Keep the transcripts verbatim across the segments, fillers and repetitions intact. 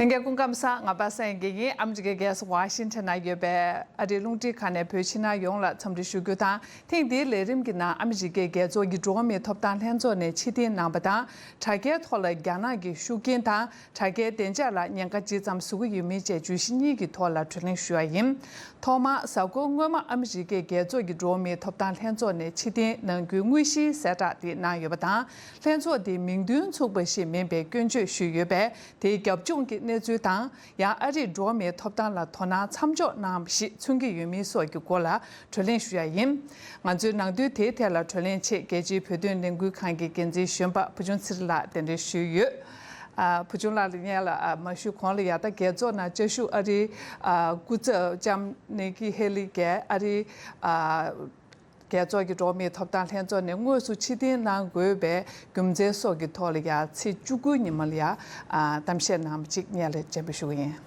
ལྷན་རྒྱས་སྐུ་ཁམས་བཟང་། ང་པ་སངས་དགེ་རྒན། ཨ་མི་རི་ཀའི་རྒྱལ་ས་ཝ་ཤིང་ཊོན་ན་ཡོད་པའི་ཨ་རིའི་རླུང་འཕྲིན་ཁང་ནས་བོད་ཕྱི་ནང་ཡོངས་ལ་འཚམས་འདྲི་ཞུ་རྒྱུ་དང་། ཐེངས་འདིའི་ལས་རིམ་གྱི་ནང་ཨ་མི་རི་ཀའི་རྒྱལ་ཚོགས་ཀྱི་འགྲོ་བ་མིའི་ཐོབ་ཐང་ལྷན་ཚོགས་ནས་ཕྱིར་འཐེན་གནང་བ་དང་། དྲ་རྒྱའི་ཐོག་ལ་རྒྱ་ནག་གི་ཤུགས་རྐྱེན་དང་། དྲ་རྒྱའི་བདེ་འཇགས་ལ་ཉེན་ཁ་ཇི་ཙམ་བཟོ་གི་ཡོད་མིན་བཅས་བརྗོད་གཞི་གཉིས་ཀྱི་ཐོག་ལ་བགྲོ་གླེང་ཞུ་བ་ཡིན། ཐོག་མར་གཟའ་འཁོར་སྔོན་མ་ཨ་མི་རི་ཀའི་རྒྱལ་ཚོགས་ཀྱི་འགྲོ་བ་མིའི་ཐོབ་ཐང་ལྷན་ཚོགས་ནས་ཕྱིར་འཐེན་གནང་རྒྱུའི་དངོས་གཞིའི་གསལ་བསྒྲགས་དེ་གནང་ཡོད་པ་དང་། ལྷན་ཚོགས་དེའི་མིང་དོན་མཚུངས་པ་ཞིག་མིན་པའི་སྐྱོན་བརྗོད་ཞུས་ཡོད་པས། དེའི་རྒྱབ་ལྗོངས་ཀྱི་གནས་ཚུལ་དང་། ཡང་ཨ་རིས་འགྲོ་བ་མིའི་ཐོབ་ཐང་ལ་དོ་སྣང་མཚམས་འཇོག་གནང་བ་ཞིག་མཚོན་གྱི་ཡོད་མིན་སོགས་ཀྱི་སྐོར་ལ་བགྲོ་གླེང་ཞུ་ཡ་ཡིན། ང་ཚོའི་ནང་དོན་དེའི་ཐད་ལ་བགྲོ་གླེང་ཆེད་རྒྱལ་སྤྱིའི་བོད་དོན་ལས་འགུལ་ཁང་གི་འགན་འཛིན་གཞོན་པ་བུ་ཆུང་ཚེ་རིང་ལགས་གདན་འདྲེན་ཞུས་ཡོད། ཨ། བུ་ཆུང་ལགས་ལ་སྔོན་ལ། ཨ། མ་ཞུས་གོང་ལ་ཡ། ད་རྒྱལ་ཚོགས་ནང་བཅའ་བཞུགས་ཨ་རིའི། ཨ། སྐུ་ཚབ་ལྕམ་ནེ་ཀི་ཧེ་ལི་གིས་ཨ་རིའི། ཨ། རྒྱལ་ཚོགས་ཀྱི་འགྲོ་བ་མིའི་ཐོབ་ཐང་ལྷན་ཚོགས་ནས་དངོས་སུ་ཕྱིར་འཐེན་གནང་དགོས་པའི་རྒྱུ་མཚན་སོགས་ཀྱི་ཐོག་ལ་ཡ། ཚེས་བཅུ་དགུའི་ཉི་མ་ལ་ཡ། ཨ། གཏམ་བཤད་གནང་བ་ཅིག་སྔོན་ལ་སྤྱན་འབུལ་ཞུ་གི་ཡིན།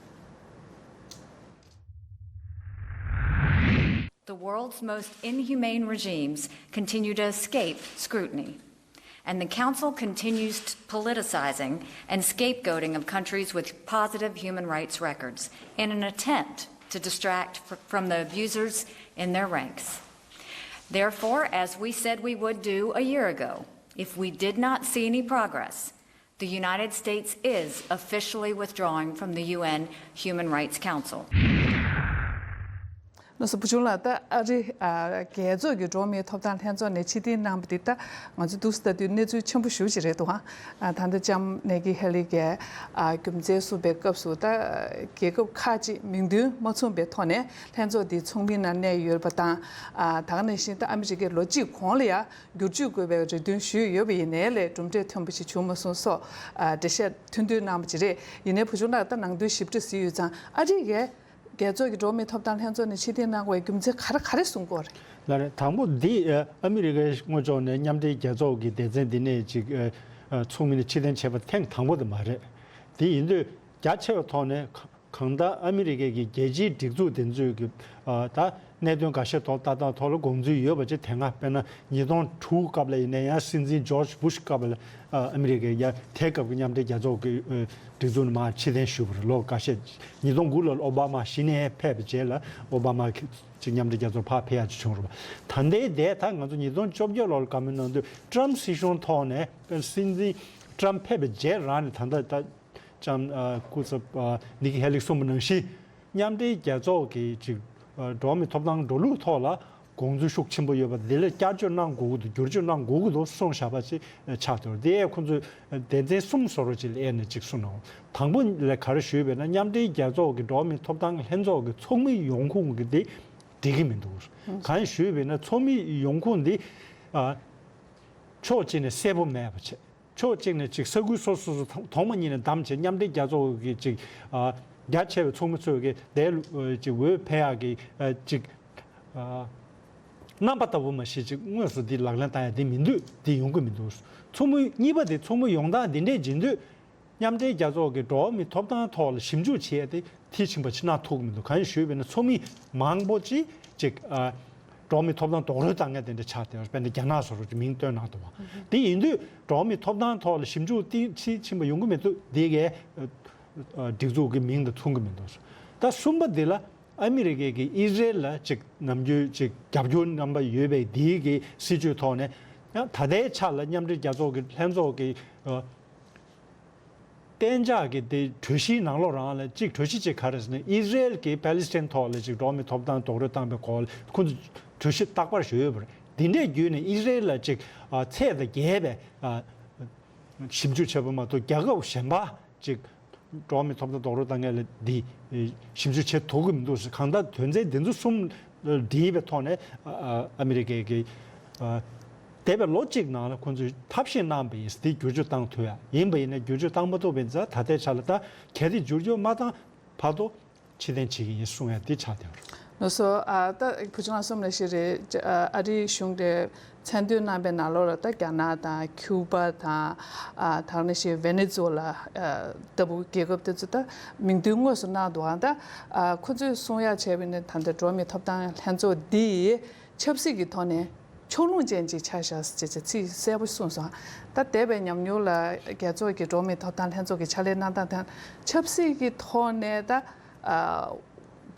The world's most inhumane regimes continue to escape scrutiny, and the Council continues to politicizing and scapegoating of countries with positive human rights records in an attempt to distract fr- from the abusers in their ranks. Therefore, as we said we would do a year ago, if we did not see any progress, the United States is officially withdrawing from the U N Human Rights Council. ལགས་སོ། བུ་ཆུང་ལགས། ད་ཨ་རི། ཨ། རྒྱལ་ཚོགས་ཀྱི་འགྲོ་བ་མིའི་ཐོབ་ཐང་ལྷན་ཚོགས་ནས་ཕྱིར་འཐེན་གནང་བ་འདི། ད་ང་ཚོ་འདུག་སེ་ལྟ་དུས་གནས་ཚུལ་ཆེན་པོ་ཞེ་པོ་ཅིག་རེད་འདུག་ཨ། ད་ལྟ་ལྕམ་ནེ་ཀི་ཧེ་ལི་གིས། ཨ། རྒྱུ་མཚན་གསུངས་པའི་སྐབས་སུ། ད་རྒྱལ་ཁབ་ཁག་ཅིག་མིང་དོན་མ་མཚུངས་པའི་ཐོག་ནས་ལྷན་ཚོགས་འདིའི་ཚོགས་མིའི་ནང་གནས་ཡོད་པ་དང་། ཨ། ད་ག་ནང་བཞིན་ད་ཨ་མི་རི་ཀས་ལོ་གཅིག་གོང་ལ་ཡ། བསྒྱུར་བཅོས་དགོས་པའི་རེ་འདུན་ཞུས་ཡོད་པ་ཡིན་ནའི་ལས་གྲུབ་འབྲས་ཐོན་པ་ཞིག་བྱུང་མ་སོང་སོགས། ཨ། འགྲེལ་བཤད་ཐུང་ཐུང་གནང་བ་ཅིག་རེད། ཡིན་ནའི་བུ་ཆུང་ལགས། ད་ནང་དོན་ཞིབ་ཕྲ་གཟིགས་ཡོད་ཙང་། ཨ་རི་གས་རྒྱལ་ཚོགས་ཀྱི་འགྲོ་བ་མིའི་ཐོབ་ཐང་ལྷན་ཚོགས་ནས་ཕྱིར་འཐེན་གནང་དགོས་པའི་རྒྱུ་མཚན་ག་རེ་ག་རེ་གསུང་གི་ཡོད་རེད། ལགས་རེད། དང་པོ་འདི། ཨ། ཨ་མི་རི་ཀའི་ངོས་ཕྱོགས་ནས་མཉམ་འབྲེལ་རྒྱལ་ཚོགས་ཀྱི་སྡེ་ཚན་འདི་ནས་ཅིག་ཨ། ཨ། ཚོགས་མི་ནས་ཕྱིར་འཐེན་བྱས་པ་ཐེངས་དང་པོ་དེ་མ་རེད། དེ་ཡིན་དུས་རྒྱ་ཆེ་བའི་ཐོག་ནས་གང་ལྟར་ཨ་མི་རི་ཀའི་གི་རྒྱལ་སྤྱིའི་སྒྲིག་འཛུགས་དེ་ཚོས་ཀྱི། ཨ། ད་གནད་དོན་འགའ་ཤས་ཐོག་ལྟ་སྟངས་ཐོག་ལ་དགོངས་ཚུལ་ཡོད་པ་ཅིག་དེ་སྔ་དཔེར་ན་ཉིས་སྟོང་དྲུག་སྐབས་ལ་ཡིན་ན་ཡང་། སྲིད་འཛིན་ཇོརྗ་བྷུཤ་སྐབས་ལ། ཨ། ཨ་མི་རི་ཀའི་ཡ་དེ་སྐབས་ཀྱི་མཉམ་འབྲེལ་རྒྱལ་ཚོགས་ཀྱི། ཨ། སྒྲིག་འཛུགས་ནས་མར་ཕྱིར་འཐེན་ཞུས་པ་རེད། ལོ་འགའ་ཤས། ཉིས་སྟོང་དགུ་ལོར་ཨོ་བྷ་མ་གཞི་ནས་ཕེབས་པའི་རྗེས་ལ་ཨོ་བྷ་མ་གི་ཅིག་མཉམ་འབྲེལ་རྒྱལ་ཚོགས་ཕར་ཕེབས་ཡག་ཅིག་བྱུང་རེད་པ། ད་ལྟའི་དེ་ད་ང་ཚོ་ཉིས་སྟོང་བཅོ་བརྒྱད་ལོར་བཀའ་མོལ་གནང་དུས་ཊམ་སྲིད་གཞུང་ཐོག་ནས། སྲིད་འཛིན་ཊམ་ཕེབས་པའི་རྗེས་རང་ནས། ད་ལྟ་ད་ལྕམ། ཨ། སྐུ་ཚབ། ཨ། ནེ་ཀི་ཧེ་ལིས་གསུངས་པ་ནང་བཞིན། མཉམ་འབྲེལ་རྒྱལ་ཚོགས་ཀྱི་ཅིག་ཨ། འགྲོ་བ་མིའི་ཐོབ་ཐང་འགྲོ་ལུགས་ཐོག་ལ་དགོངས་ཚུལ་ཤུགས་ཆེན་པོ་ཡོད་པ་འདི་ལ་བསྐྱར་བཅོས་གནང་དགོས་ཀྱི་འདུག་བསྒྱུར་བཅོས་གནང་དགོས་ཀྱི་འདུག་གསུངས་བཞག་པ་ཅིག་ཆགས་འདུག་དེ་ཁོང་ཚོས་སྡེ་ཚན་གསུམ་བཟོ་འདྲ་ཅིག་ལ་དབྱེ་ནས་ཅིག་གསུངས་གནང་། དང་པོ་ལ་ག་རེ་ཞུས་པས་ན། མཉམ་འབྲེལ་རྒྱལ་ཚོགས་ཀྱི་འགྲོ་བ་མིའི་ཐོབ་ཐང་ལྷན་ཚོགས་ཀྱི་ཚོགས་མི་ཡོང་ཁུངས་ཀྱི་དེ་འགྲིག་གི་མི་འདུག་གང་ཞུས་པས་ན། ཚོགས་མི་ཡོང་ཁུངས་འདི། ཨ། ཕྱོགས་གཅིག་ནས་གསལ་པོ་མེད་པ་བྱས། ཕྱོགས་གཅིག་ནས་ཅིག་ས་ཁུལ་སོ་སོ་སོ་ཐོག་མ་ཉིད་ནས་བདམས་བྱས། མཉམ་འབྲེལ་རྒྱལ་ཚོགས་ཀྱི་ཅིག་ཨ། རྒྱ་ཆེ་བའི་ཚོགས་མི་ཚོས་ཀྱི་དེ་ལ་ཅིག་འོས་འཕེན་ཡག་གི། ཨ། ཅིག་ཨ། རྣམ་པ་ལྟ་བུ་མ་གཞི་ཅིག་དངོས་སུ་འདི་ལག་ལེན་བསྟར་ཡག་འདི་མི་འདུག་འདི་ཡོང་གི་མི་འདུག་ཚོགས་མི་གཉིས་པ་དེ། ཚོགས་མི་ཡོང་སྟངས་འདི་འདྲས་བྱེད་དུས། མཉམ་འབྲེལ་རྒྱལ་ཚོགས་ཀྱི་འགྲོ་བ་མིའི་ཐོབ་ཐང་ཐོག་ལ་ཞིབ་འཇུག་བྱེད་ཡག་དེ་མཐིལ་ཕྱིན་པ་ཅིག་གནང་ཐུབ་ཀྱི་མི་འདུག་གང་ཡིན་ཞུས་པས་ན། ཚོགས་མི་མང་པོ་ཅིག་ཅིག་ཨ། འགྲོ་བ་མིའི་ཐོབ་ཐང་རྡོག་རོལ་བཏང་མཁན་དེ་འདྲ་ཆགས་བསྡད་པ། དཔེར་ན་རྒྱ་ནག་བཟོ་འདྲ་ཅིག་མིང་བཏོན་གནང་འདུག་པ། དེ་ཡིན་དུས་འགྲོ་བ་མིའི་ཐོབ་ཐང་ཐོག་ལ་ཞིབ་འཇུག་དེ་མཐིལ་ཕྱིན་པ་ཡོང་གི་མི་འདུག་འདི་གའི་ཨ། ཨ། སྒྲིག་འཛུགས་ཀྱི་མིང་དང་མཚུངས་ཀྱི་མི་འདུག་ད་གསུམ་པ་འདི་ལ། ཨ་མི་རི་ཀའི་གི་ཨི་ཟི་རེལ་ལ་ཅིག་ནམ་རྒྱུན་ཅིག་རྒྱབ་སྐྱོར་རྣམ་པ་ཡོད་པའི་འདིའི་གི་སྲིད་བྱུས་ཐོག་ནས། ཡང་ད་ལྟའི་ཆ་ལ་མཉམ་འབྲེལ་རྒྱལ་ཚོགས་ཀྱི་ལྷན་ཚོགས་ཀྱི་ཨ། གཏན་འཇགས་ཀྱི་དེ་གྲོས་གཞིའི་ནང་ལོགས་རང་ལ་ཅིག་གྲོས་གཞི་ཅིག་ག་རེ་ཟེར་ན། ཨི་ཟི་རེལ་གྱིས་པེ་ལི་སི་ཐན་ཐོག་ལ་ཅིག་འགྲོ་བ་མིའི་ཐོབ་ཐང་རྡོག་རོལ་བཏང་པའི་སྐོར་ལ་ཁོང་ཚོ་གྲོས་གཞི་རྟག་པར་ཞུ་ཡོད་པ་རེད། འདི་འདྲའི་བརྒྱུད་ནས་ཨི་ཟི་རེལ་ལ་ཅིག་ཨ། ཚད་དང་བརྒལ་བའི་ཨ། ཞིབ་འཇུག་བྱས་པ་མ་གཏོགས། རྒྱལ་ཁབ་གཞན་པ་ཅིག་འགྲོ་བ་མིའི་ཐོབ་ཐང་རྡོག་རོལ་བཏང་མཁན་ལ་འདི་ཞིབ་འཇུག་བྱེད་ཐུབ་ཀྱི་མི་འདུག་ཟེར། གང་ལྟར་དོན་ཚན་འདི་ཚོ་གསུམ་ལ་འདྲིས་པའི་ཐོག་ནས། ཨ། ཨ། ཨ་མི་རི་ཀའི་གི་ཨ། འདས་པའི་ལོ་གཅིག་ནང་ལ་ཁོང་ཚོས་ཐབས་ཤེས་གནང་བ་ཡིན། འདི་བསྒྱུར་བཅོས་བཏང་ཐུབ་ཡ་ཡིན་པ་ཡིན་ན། བསྒྱུར་བཅོས་བཏང་མ་ཐུབ་པ་ཡིན་ཙང་། ད་ལྟའི་ཆ་ལ་ད་གལ་ཏེ་བསྒྱུར་བཅོས་མ་བཏང་བར་དུ་ཕྱིར་འཐེན་བྱེད་ཀྱི་ཡིན་གསུང་ཡ་འདི་ཆགས་བསྡད་ཡོད་རེད། ལགས་སོ། ཨ། ད་བུ་ཆུང་ལགས་གསུངས་ནང་བཞིན་རེད། ཨ། ཨ་རིའི་གཞུང་དེ་མཚན་འདོན་གནང་པའི་ནང་ལོགས་ལ། ད་རྒྱ་ནག་དང་ཁྱུ་པ་དང་། ཨ། ད་ག་ནང་བཞིན་ཝེ་ནེ་ཛུ་ཝེ་ལ། ཨ། ལྟ་བུ་རྒྱལ་ཁབ་དེ་ཚོ་ད་མིང་དོན་དངོས་སུ་གནང་འདུག་ཨ། ད། ཨ། ཁོ་ཚོས་གསུང་ཡ་བྱས་པ་ཡིན་ན། ད་ལྟ་འགྲོ་བ་མིའི་ཐོབ་ཐང་ལྷན་ཚོགས་འདི་ཆབ་སྲིད་ཀྱི་ཐོག་ནས་ ཕྱོགས་ལྷུང་ཅན་ཅིག་ཆགས་བཞག་ཟེར་བྱས་ཚིག་གསལ་པོ་གསུངས་སོང་། ད་འདས་པའི་ཉམས་མྱོང་ལ་རྒྱལ་ཚོགས་ཀྱི་འགྲོ་བ་མིའི་ཐོབ་ཐང་ལྷན་ཚོགས་ཀྱི་ཕྱག་ལས་གནང་སྟངས་དང་ཆབ་སྲིད་ཀྱི་ཐོག་ནས་ད་ཨ་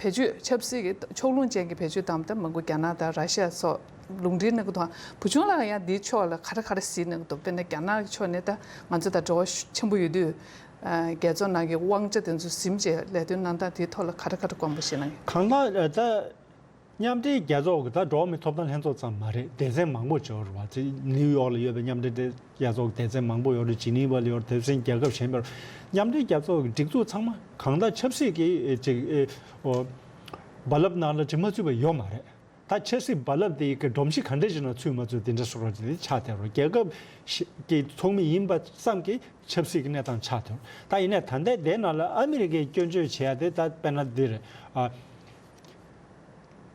བེད་སྤྱོད་ཆབ་སྲིད་ཀྱི་ཕྱོགས་ལྷུང་ཅན་གྱི་བེད་སྤྱོད་དམ་ད་མང་པོ་རྒྱ་ནག་དང་ར་ཤི་ཡ་སོགས་ལུང་འདྲེན་གནང་གི་འདུག་བུ་ཆུང་ལགས་ཡང་འདིའི་ཕྱོགས་ལ་ག་རེ་ག་རེ་གཟིགས་གནང་གི་འདུག་དཔེར་ན་རྒྱ་ནག་གི་ཕྱོགས་ནས་ད་ང་ཚོ་དང་འབྲེལ་བ་ཆེན་པོ་ཡོད་དུས། རྒྱལ་ཚོགས་ནང་གི་དབང་ཆ་དེ་ཚོ་ཟིན་བྱས་ལས་དོན་གནང་སྟངས་དེའི་ཐོག་ལ་ག་རེ་ག་རེ་དགོངས་པ་བཞེས་གནང་གི། གང་ལྟར་ད་མཉམ་འབྲེལ་རྒྱལ་ཚོགས་ཀྱི་ད་འགྲོ་བ་མིའི་ཐོབ་ཐང་ལྷན་ཚོགས་ཙམ་མ་རེད། སྡེ་ཚན་མང་པོ་ཅིག་ཡོད་རེད་བ། དེ་ནིའུ་ཡོག་ལ་ཡོད་པའི་མཉམ་འབྲེལ་རྒྱལ་ཚོགས་ཀྱི་སྡེ་ཚན་མང་པོ་ཡོད་རེད། ཇི་ནི་ཝ་ལ་ཡོད་རེད། དེ་བཞིན་རྒྱལ་ཁབ་གཞན་པར་མཉམ་འབྲེལ་རྒྱལ་ཚོགས་ཀྱི་སྒྲིག་འཛུགས་ཚང་མ་གང་ལྟར་ཆབ་སྲིད་ཀྱི་ཅིག་ཨེ་ཨོ་རྦ་རླབས་ནང་ལ་ཅིག་མ་ཚུད་པ་ཡོད་མ་རེད། ད་ཆབ་སྲིད་རྦ་རླབས་དེ་གི་སྒྲོམ་གཞི་ག་འདྲ་ཞིག་ནང་ཚུད་མ་ཚུད་དེ་འདྲ་སོགས་རོགས་དེ་ཆགས་བསྡད་རོགས། རྒྱལ་ཁབ་ཞིག་གི་ཚོགས་མི་ཡིན་པ་ཙམ་གྱིས་ཆབ་སྲིད་ཀྱི་གནས་སྟངས་ཆགས་ཐུབ། ད་ཡིན་ནའི་ད་ལྟའི་དེ་ནང་ལ་ཨ་མི་རི་ཀས་སྐྱོན་བརྗོད་བྱེད་ཡ་དེ་ད་དཔེར་ན་འདིར་ཨ་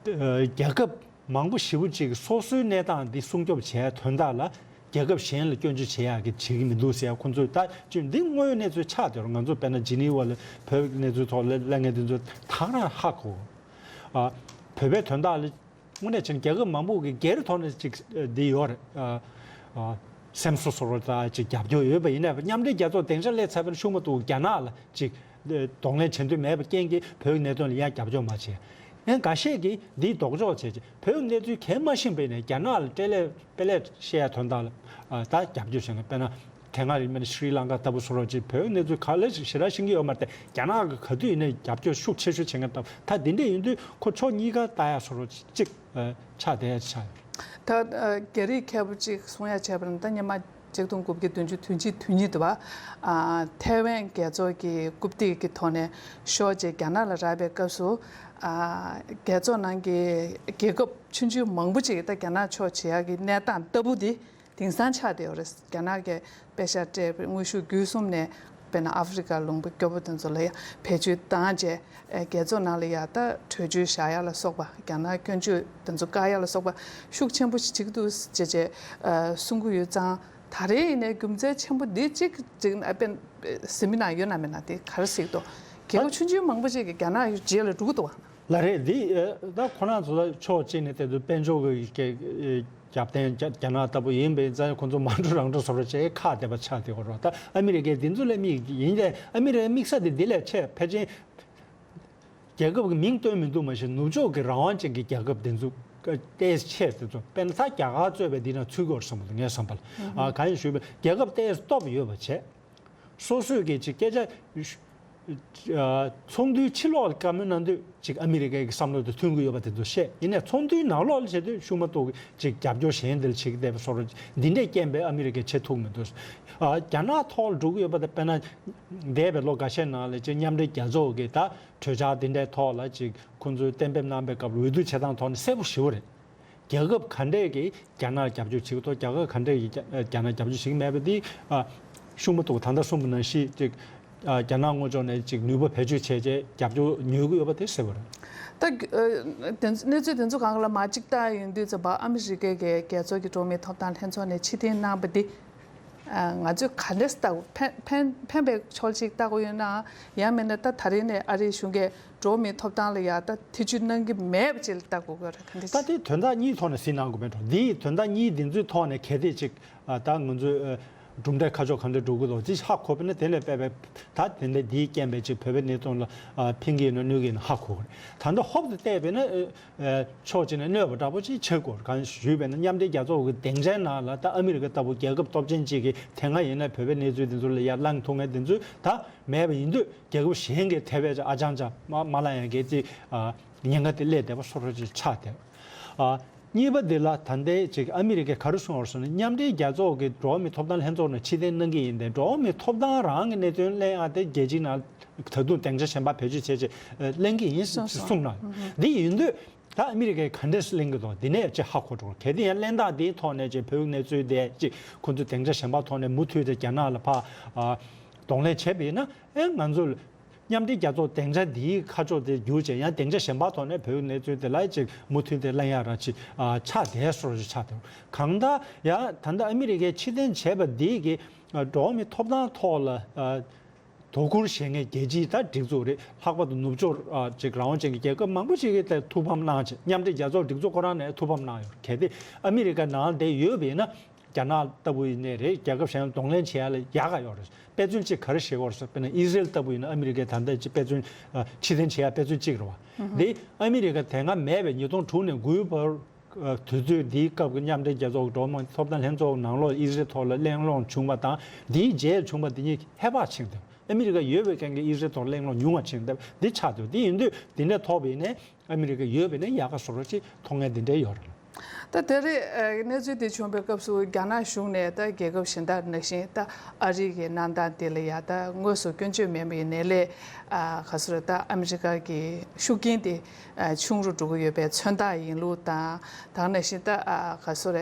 རྒྱལ་ཁབ་མང་པོ་ཞེ་པོ་ཅིག་སོ་སོའི་གནས་སྟངས་འདི་སྲུང་སྐྱོབ་བྱེད་ཡ་དོན་དག་ལ་རྒྱལ་ཁབ་གཞན་ལ་སྐྱོན་བརྗོད་བྱེད་ཡ་གི་བྱེད་ཀྱི་མི་འདུག་ཟེར་ཡ་ཁོང་ཚོས་ད་ཅིག་འདི་དངོས་ཡོད་གནས་ཚུལ་ཆགས་བསྡད་རོགས། ང་ཚོ་དཔེར་ན་ཇི་ནི་ཝ་ལ་བོད་ཀྱི་གནས་ཚུལ་ཐོག་ལ་གླེང་མཁན་དེ་ཚོ་ད་ག་རང་ཧ་གོ། ཨ། བོད་པའི་དོན་དག་ལ་དངོས་གནས་བྱས་ན་རྒྱལ་ཁབ་མང་པོ་གི་སྒེར་ཐོག་ནས་ཅིག་འདི་ཡོད་རེད། ཨ། ཨ། སེམས་གསོ་བཟོ་འདྲ་ཅིག་རྒྱབ་སྐྱོར་ཡོད་པ་ཡིན་ན་མཉམ་འབྲེལ་རྒྱལ་ཚོགས་སྡིངས་ཆ་སླེབས་ཚར་བའི་ཤུགས་མ་གཏོགས་རྒྱ་ནག་ལ་ཅིག་གདོང་ལེན་བྱེད་འདོད་མེད་པའི་རྐྱེན་གྱིས་བོད་ཀྱི་གནད་དོན་ལ་ཡང་རྒྱབ་སྐྱོར་མ་བྱས། ཡང་འགའ་ཤས་ཀྱིས་འདིའི་ལྡོག་ཕྱོགས་བྱས་ཅིག་བོད་ཀྱི་གནས་ཚུལ་གང་མ་ཤེས་པ་ཡིན་ན་རྒྱ་ནག་ལ་སྤྲད་ལས་དཔེ་ལས་བཤད་ཡ་དོན་དག་ལ་ད་རྒྱབ་སྐྱོར་བྱེད་མཁན་དཔེར་ན། དེ་སྔ་རིང་མིན་ཤྲི་ལང་ཀ་ལྟ་བུ་སོགས་རོགས་ཅིག་བོད་གནས་ཚུལ་ག་ལེར་ཞིག་ཞེ་དྲག་ཤེས་ཀྱི་ཡོད་མ་རེད་དེ། རྒྱ་ནག་གི་ག་དུས་ཡིན་ནའི་རྒྱབ་སྐྱོར་ཤུགས་ཆེ་ཤོས་བྱེད་མཁན་ལྟ་བུ། ད་འདི་འདྲས་ཡིན་དུས་ཁོ་ཕྱོགས་གཉིས་ཀ་ལྟ་ཡ་སོགས་རོགས་ཅིག་ཆགས་བསྡད་ཡ་ཆགས་ཡོད། ད་རྒྱ་རིགས་མཁས་པོ་ཅིག་གསུང་ཡ་བྱས་པ་ན་ད་སྔོན་མ་ཆིག་སྟོང་དགུ་བརྒྱ་བདུན་ཅུ་དོན་གཅིག་དོན་གཉིས་དུ་བ་ཐའེ་ཝན་རྒྱལ་ཚོགས་ཀྱི་རྐུབ་སྟེགས་ཀྱི་ཐོག་ནས་ཤོར་རྗེས་རྒྱ་ནག་ལ་རག་པའི་སྐབས་སུ་རྒྱལ་ཚོགས་ནང་གི་རྒྱལ་ཁབ་ཆུང་ཆུང་མང་པོ་ཅིག་ད་རྒྱ་ནག་ཕྱོགས་བྱེད་ཡ་གི་གནས་སྟངས་ལྟ་བུ་དེ། དེང་སང་ཆགས་བསྡད་ཡོད་རེད། རྒྱ་ནག་གིས་པེ་ཤག་སྤྲད་པའི་དངོས་ཤུགས་བརྒྱུད་གསུམ་ནས་དཔེར་ན་ཨ་ཧྥེ་རི་ཀ་ལུང་པ་སྐྱོ་པོ་དེ་ཚོ་ལ་ཡང་བེད་སྤྱོད་བཏང་རྗེས་རྒྱལ་ཚོགས་ནང་ལ་ཡང་ད་གྲོས་ཆོད་བཞག་ཡ་ལ་སོགས་པ་རྒྱ་ནག་སྐྱོན་བརྗོད་དེ་ཚོ་བཀག་ཡ་ལ་སོགས་པ་ཤུགས་ཆེན་པོ་ཞིག་བྱེད་ཀྱི་འདུག་ཅེས་ཅེས་གསུང་གི་ཡོད་ཙང་། ད་རེས་ཡིན་ནའི་རྒྱུ་མཚན་ཆེན་པོ་འདི་གཅིག་ཅིག་ཨ་དཔེ་ཟིན་པའི་ནང་ཡོད་ན་མེད་ན་དེ་ག་རེ་ཟེར་གྱི་འདུག་རྒྱལ་ཁབ་ཆུང་ཆུང་མང་པོ་ཅིག་གིས་རྒྱ་ནག་རྗེས་ལ་འགྲོ་གི་འདུག་བ། ལགས་རེད། འདི་ད་ཁོ་རང་ཚོ་ལ་ཕྱོགས་གཅིག་ནས་བལྟས་དུས་དཔལ་འབྱོར་གྱི་རྒྱབ་རྟེན་རྒྱ་ནག་ལྟ་བུ་ཡིན་པའི་ཙང་ཁོ་ཚོ་མ་འགྲོ་རང་འགྲོ་བཟོ་འདྲ་བྱས་ཁག་བསྡད་པ་ཆགས་བསྡད་ཡོད་རེད། ད་ཨ་མི་རི་ཀས་འདི་ཚོ་ལ་དམིགས་ཡིན་ཏེ་ཨ་མི་རི་ཀའི་དམིགས་ས་དེ་འདི་ལས་ཆེ་ཕལ་ཆེར་རྒྱལ་ཁབ་ཀྱི་མིང་བཏོན་མི་འདུག་མ་གཞི་ནུབ་ཕྱོགས་ཀྱི་རང་དབང་ཅན་གྱི་རྒྱལ་ཁབ་དེ་ཚོ་ཏོག་ཙམ་ཆེ་དེ་ཚོ་དཔེར་ན་ད་རྒྱ་གར་གཙོས་པའི་འདི་ན་ཚུད་ཀྱི་ཡོད་རེད་བསམ་གྱི་འདུག་ངས་བསམ་པ་ལ། ཨ་གང་ཡིན་ཞུས་པ་རྒྱལ་ཁབ་ཏོག་ཙམ་སྟོབས་ཡོད་པ་བྱས། སོ་སོས་ཀྱི་ཅིག་སྐད་ཆ་ཨ་ཚོགས་འདུའི་ཕྱི་ལོགས་ལ་བཀའ་མོལ་གནང་དུས་ཅིག་ཨ་མི་རི་ཀའི་བསམ་བློ་དང་མཐུན་གྱི་ཡོད་པ་དེ་ཚོ་བཤད། ཡིན་ནའི་ཚོགས་འདུའི་ནང་ལོགས་ལ་བྱེད་དུས་ཤུགས་མ་གཏོགས་ཅིག་རྒྱབ་སྐྱོར་གཞན་དེ་ལ་བྱེད་ཀྱི་བསྡད་པ་སོགས་འདི་འདྲས་རྐྱེན་པས་ཨ་མི་རི་ཀས་བྱེད་ཐུབ་མི་འདུག་ཨ་རྒྱ་ནག་ཐོག་ལ་འགྲོ་གི་ཡོད་པ་དང་དཔེར་ན་འདས་པའི་ལོ་འགའ་ཤས་ནང་ལ་ཅིག་མཉམ་འབྲེལ་རྒྱལ་ཚོགས་ཀྱི་ད་གྲོས་འཆར་འདི་འདྲའི་ཐོག་ལ་ཅིག་ཁོང་ཚོས་གཏན་འབེབས་གནང་པའི་སྐབས་ལ་འོས་བསྡུ་བྱེད་སྟངས་ཐོག་ནས་གསལ་པོ་ཞེ་པོ་རེད། རྒྱལ་ཁབ་ག་འདྲས་ཀྱིས་རྒྱ་ནག་རྒྱབ་སྐྱོར་བྱེད་ཀྱི་འདུག་རྒྱལ་ཁབ་ག་འདྲས་ཀྱིས་རྒྱ་རྒྱ་ནག་རྒྱབ་སྐྱོར་བྱེད་ཀྱི་མེད་པ་འདི་ཨ་ཤུགས་མ་གཏོགས་ད་ལྟ་གསུངས་པ་ནང་བཞིན་ཅིག་ཨ་རྒྱ་ནག་དངོས་ཕྱོགས་ནས་ཅིག་ནུས་པ་བེད་སྤྱོད་བྱས་རྗེས་རྒྱབ་སྐྱོར་ཉོ་གི་ཡོད་པ་དེ་གསལ་པོ་རེད། ད་ཨ་དེ་ཚོ་གནས་ཚུལ་དེ་ཚོ་སྒང་ལ་མར་ཅིག་བལྟ་ཡོང་དུས་ཙམ་པ་ཨ་མི་རི་ཀའི་གི་རྒྱལ་ཚོགས་ཀྱི་འགྲོ་བ་མིའི་ཐོབ་ཐང་ལྷན་ཚོགས་ནས་ཕྱིར་འཐེན་གནང་པ་འདི། ང་ཚོས་ག་འདྲས་ལྟ་དགོས། ཕན་ཕན་ཕན་པའི་ཕྱོགས་ཅིག་ལྟ་དགོས་ཡོད་ན། ཡང་མིན་ན་ད་ད་རེས་ནས་ཨ་རིའི་གཞུང་གིས་འགྲོ་བ་མིའི་ཐོབ་ཐང་ལ་ཡང་ད་ཐེ་བྱུས་གནང་གི་མེད་པ་ཅིག་ལ་ལྟ་དགོས་ཀྱི་རེད། ག་འདྲས། ད་དེ་དོན་དག་གཉིས་ཐོག་ནས་གཟིགས་གནང་དགོས་པའི་འགྲོ། འདིའི་དོན་དག་གཉིས་འདི་ཚོའི་ཐོག་ནས་གལ་ཏེ་ཅིག་ད་ང་ཚོས་གྲུབ་འབྲས་ཁ་ཕྱོགས་ག་འདྲས་འགྲོ་གི་འདུག་ཅིག་ཧ་གོ་བས་ན་དེ་ལས་སྤེལ་བའི་ད་དེ་འདྲ་འདིའི་རྐྱེན་པས་ཅིག་བོད་པའི་གནད་དོན་ལ་ཕན་གྱི་ཡོད་ན་གནོད་ཀྱི་ཡོད་ན་ཧ་གོ་གི་རེད། ད་ལྟ་ཧོབ་ཏེ་བལྟས་པས་ན། ཕྱོགས་གཅིག་ནས་གནོད་པ་འདྲ་པོ་ཅིག་ཆགས་དགོས། གང་ཞུས་པས་ན་མཉམ་འབྲེལ་རྒྱལ་ཚོགས་ཀྱི་སྡིངས་ཆའི་ནང་ལ་ད་ཨ་མི་རི་ཀ་ལྟ་བུ་རྒྱལ་ཁབ་སྟོབས་ཆེན་གཅིག་གིས་དེ་སྔ་ཡིན་ན་བོད་པའི་གནས་ཚུལ་དེ་ཚོ་ལ་ཡར་ལངས་ཐུབ་མཁན་དེ་ཚོ་ད་མེད་པ་ཡིན་དུས་རྒྱལ་ཁབ་གཞན་གྱིས་དེ་བས་ཀྱི་ཨ་ཅང་ཅང་མ་མ་ལ་ཡང་གི་ཅིག་ཉེན་ཁ་དེ་སླེབས་བསྡད་པ་སོ་སོ་ཅིག་ཆགས་བསྡད། གཉིས་པ་འདི་ལ་ད་ལྟའི་ཅིག་ཨ་མི་རི་ཀས་ག་རེ་གསུངས་པ་རེད་ཟེར་ན་མཉམ་འབྲེལ་རྒྱལ་ཚོགས་ཀྱི་འགྲོ་བ་མིའི་ཐོབ་ཐང་ལྷན་ཚོགས་ནས་ཕྱིར་འཐེན་གནང་གི་ཡིན་ཏེ་འགྲོ་བ་མིའི་ཐོབ་ཐང་རང་གི་གནད་དོན་གླེང་ཡག་དེ་རྒྱལ་སྤྱིའི་ནང་ད་དུང་སྡིངས་ཆ་གཞན་པ་བེད་སྤྱོད་བྱས་རྗེས་གླེང་གི་ཡིན་གསུངས་གནང་། འདི་ཡིན་དུས། ད་ཨ་མི་རི་ཀས་ག་འདྲས་གླེང་གི་འདུག་འདི་ནས་ཅིག་ཧ་གོ་འགྲོ། གལ་ཏེ་ཡང་གླེང་སྟངས་འདིའི་ཐོག་ནས་ཅིག་བོད་ཀྱི་གནས་ཚུལ་དེ་ཅིག་ཁོ་ཚོས་སྡིངས་ཆ་གཞན་པ་ཐོག་ནས་མུ་མཐུད་དེ་རྒྱ་ནག་ལ་ཕར་ཨ་གདོང་ལེན་བྱས་པ་ཡིན་ན། ཨེ་ང་ཚོ་མཉམ་འབྲེལ་རྒྱལ་ཚོགས་སྡིངས་ཆ་འདིའི་ཁ་ཕྱོགས་དེ་བསྒྱུར་བྱས་ཡང་སྡིངས་ཆ་གཞན་པ་ཐོག་ནས་བོད་ཀྱི་གནས་ཚུལ་དེ་ལ་ཅིག་མུ་མཐུད་དེ་གླེང་ཡག་ར་ཅིག་ཨ་ཆགས་བསྡད་སོ་ཅིག་ཆགས་འདུག་གང་ལྟར་ཡང་ད་ལྟ་ཨ་མི་རི་ཀས་ཕྱིར་འཐེན་བྱས་པ་འདི་གིས་ཨ་འགྲོ་བ་མིའི་ཐོབ་ཐང་ཐོག་ལ་ཨ། དོ་ཁུར་བྱེད་མཁན་རྒྱལ་སྤྱིའི་ད་སྒྲིག་འཛུགས་རེད། ལྷག་པར་དུ་ནུབ་ཕྱོགས་ཨ་ཅིག་རང་དབང་ཅན་གྱི་རྒྱལ་ཁབ་མང་པོ་ཞིག་གིས་ད་ཐུགས་ཕམ་གནང་བྱས། མཉམ་འབྲེལ་རྒྱལ་ཚོགས་སྒྲིག་འཛུགས་ཁོ་རང་ནས་ཐུགས་ཕམ་གནང་ཡོད། གལ་ཏེ་ཨ་མི་རི་ཀ་ནང་དེ་ཡོད་པ་ཡིན་ན། རྒྱ་ནག་ལྟ་བུ་ཡིན་ནའི་རེད། རྒྱལ་ཁབ་གཞན་གདོང་ལེན་བྱེད་ཡ་ལ་ཡག་ག་ཡོད་རེད། དཔེ་མཚོན་གཅིག་ག་རེ་བྱེད་དགོས་རེད་ཟེར། དཔེར་ན་ཨི་ཟི་རེལ་ལྟ་བུ་ཡིན་ན་ཨ་མི་རི་ཀས་ད་ལྟ་ཅིག་དཔེ་མཚོན་ཨ་ཕྱིར་འཐེན་བྱེད་ཡ་དཔེ་མཚོན་གཅིག་རེད་བ། འདི་ཨ་མི་རི་ཀ་དེ་སྔ་མེད་པའི་ཉིས་སྟོང་དྲུག་ནས་དགུའི་བར་དུས་ཚོད་འདིའི་སྐབས་ཀྱི་མཉམ་འབྲེལ་རྒྱལ་ཚོགས་ཀྱི་འགྲོ་བ་མིའི་ཐོབ་ཐང་ལྷན་ཚོགས་ནང་ལོགས་ཨི་ཟི་རེལ་ཐོག་ལ་གླེང་སློང་བྱུང་བ་དང་། འདིའི་རྗེས་བྱུང་བ་འདི་གཉིས་ཁྱད་པར་ཕྱིན་ཏེ། ཨ་མི་རི་ཀ་ཡོད་པའི་རྐྱེན་གྱིས་ཨི་ཟི་རེལ་ཐོག་གླེང་སློང་ཉུང་བ་ཕྱིན་ཏེ་འདི་ཆགས་འདུག་འདི་ཡིན་དུས་འདི་འདྲ་ཐོག་བྱས་ནས་ཨ་མི་རི་ཀ་ཡོད་པ་ཡིན་ན་ཡག་ག་བཟོ་འདྲ་ཅིག་མཐོང་མཁན་འདི་འདྲ་ཡོད་རེད། ད་དེ་རིང་གནས་ཚུལ་དེ་བྱུང་བའི་སྐབས་སུ་རྒྱ་ནག་གཞུང་ནས་ད་རྒྱལ་ཁབ་གཞན་དག་ནང་བཞིན་ད་ཨ་རི་གི་གནང་སྟངས་དེ་ལ་ཡ་ད་དངོས་སུ་སྐྱོན་བརྗོད་མེད་པའི་ནས་ལས་ག་ཟེར་ད་ཨ་མི་རི་ཀ་གི་ཤུགས་རྐྱེན་དེ་ཆུང་རུ་འགྲོ་གི་ཡོད་པའི་མཚོན་རྟགས་ཡིན་ལུགས་དང་། ད་ག་ནང་བཞིན་ད་ག་ཟེར་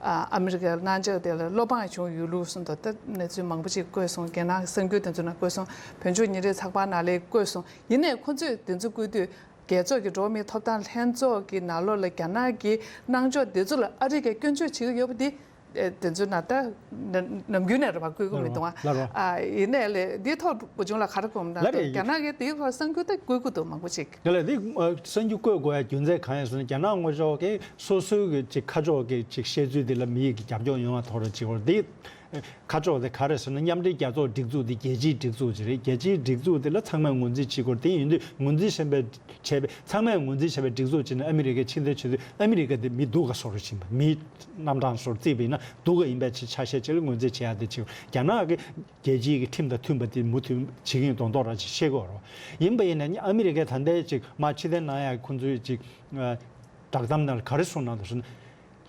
ཨ་མི་རི་ཀའི་གནང་ཕྱོགས་དེ་ལ་བློ་ཕམ་བྱུང་ཡོད་ལུགས་གསུངས་འདུག་ད་གནས་ཚུལ་མང་པོ་ཅིག་བཀོད་སོང་། རྒྱ་ནག་གི་གསར་འགྱུར་དེ་ཚོ་ནང་བཀོད་སོང་། བོད་ལྗོངས་ཉིན་རེའི་ཚགས་པར་ནང་ལས་བཀོད་སོང་། ཡིན་ནའི་ཁོ་ཚོས་དེ་ཚོ་བཀོད་དུས། རྒྱལ་ཚོགས་ཀྱི་འགྲོ་བ་མིའི་ཐོབ་ཐང་ལྷན་ཚོགས་ཀྱི་ནང་ལོགས་ལ་རྒྱ་ནག་གི་གནང་ཕྱོགས་དེ་ཚོ་ལ་ཨ་རི་གས་སྐྱོན་བརྗོད་བྱེད་ཀྱི་ཡོད་པ་དེ་ཨེ་དེ་ཚོའི་ནང་ད་ནམ་རྒྱུན་ནས་རེད་པ། བཀོད་ཀྱི་མི་འདུག་ཨ། ལ་རོ། ཨ་ཡིན་ནའི་ལས་འདིའི་ཐོག་བུ་ཆུང་ལགས་ག་རེ་དགོངས་ལ་ལ་རེ་ཡིན། རྒྱ་ནག་གིས་དེའི་ཐོག་གསར་འགྱུར་ད་བཀོད་ཀྱི་འདུག་མང་པོ་ཅིག་ལ་ལ་དེ་གསར་འགྱུར་བཀོད་དགོས་ཡ་རྒྱུ་མཚན་གང་ཡིན་ཟེར་ན། རྒྱ་ནག་ངོས་ཕྱོགས་ཀྱིས་སོ་སོའི་གི་ཅིག་ཁ་ཕྱོགས་ཀྱི་ཅིག་བཤད་ཚུལ་དེ་ལ་མི་ཡིས་ཀྱི་རྒྱབ་སྐྱོར་ཡོང་བ་ཐོག་རེ་ཅིག་བར་དེ། ཁ་ཕྱོགས་དེ་ག་རེ་ཟེར་ན། མཉམ་འབྲེལ་རྒྱལ་ཚོགས་སྒྲིག་འཛུགས་དེ་རྒྱལ་སྤྱིའི་སྒྲིག་འཛུགས་ཅིག་རེད། རྒྱལ་སྤྱིའི་སྒྲིག་འཛུགས་དེ་ལ་ཚང་མས་ངོས་འཛིན་བྱེད་དགོས་རེད། དེ་ཡིན་དུས་ངོས་འཛིན་བྱས་པའི་བྱས་པའི་ཚང་མས་ངོས་འཛིན་བྱས་པའི་སྒྲིག་འཛུགས་ཅིག་ནས་ཨ་མི་རི་ཀས་ཕྱིར་འཐེན་བྱེད་དུས་ཨ་མི་རི་ཀ་དེ་མི་སྡུག་ག་བཟོ་འདྲ་ཕྱིན་པ། མིའི་རྣམ་གྲངས་བཟོ་འདྲ་བརྩིས་པ་ཡིན་ན་སྡུག་ག་ཡིན་པའི་ཆ་ཆ་ཤས་ཅིག་ལ་ངོས་འཛིན་བྱེད་ཡ་དེ་ཅིག་རྒྱ་ནག་གི་རྒྱལ་སྤྱིའི་གི་ཁྲིམས་དང་མཐུན་པ་དེ་མུ་མཐུད་བྱེད་ཀྱི་ཡིན་མདོག་མདོག་འདྲ་ཅིག་བཤད་ཀྱི་ཡོད་རེད། ཡིན་པ་ཡིན་ན་ཨ་མི་རི་ཀས་ད་ལྟའི་ཅིག་མར་ཕྱིར་འཐེན་གནང་ཡ་ཁོང་ཚོས་ཅིག་བསྒྲགས་གཏམ་ནང་ལ་ག་རེ་གསུངས་གནང་འདུག་ཟེར་ན།